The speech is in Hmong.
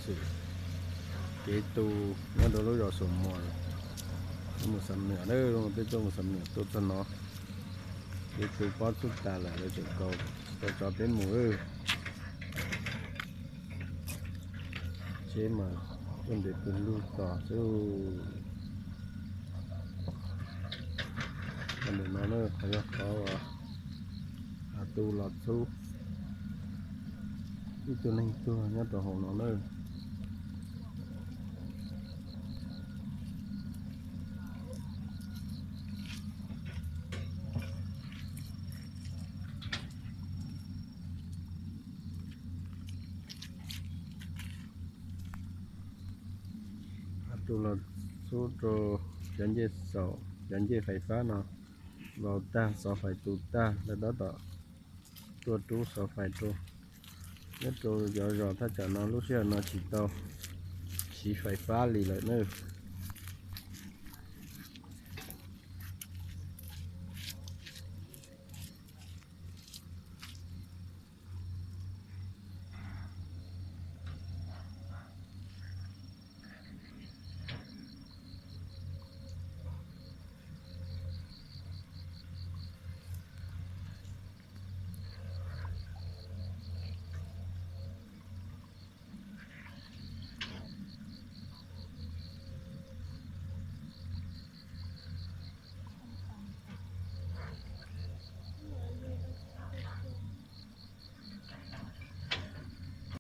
Xwm kev tu nyob rau lub zos Xus Muas, mus Xam Nuam na, peb tuaj mus Xam Nuam tuaj txog no, kev tu pob txhub tas lawm lawv tseem kaus tsis tau tso peb mus. Tsheb mas tuaj ntev pw lug tos xwb. Ntawm no na qhov yog qhov uas tu los txhub ib tug neeg tuag nyob rau hauv no na. Tu los txhub rau cov ncej xaum, cov ncej fais fab no vau tag, xov fais tu tag, lawv tab tom tuaj rub xov fais rau. Nyob rau cov zos thaj tsam no lub sij hawm no tsis tau siv fais fab li lawm na.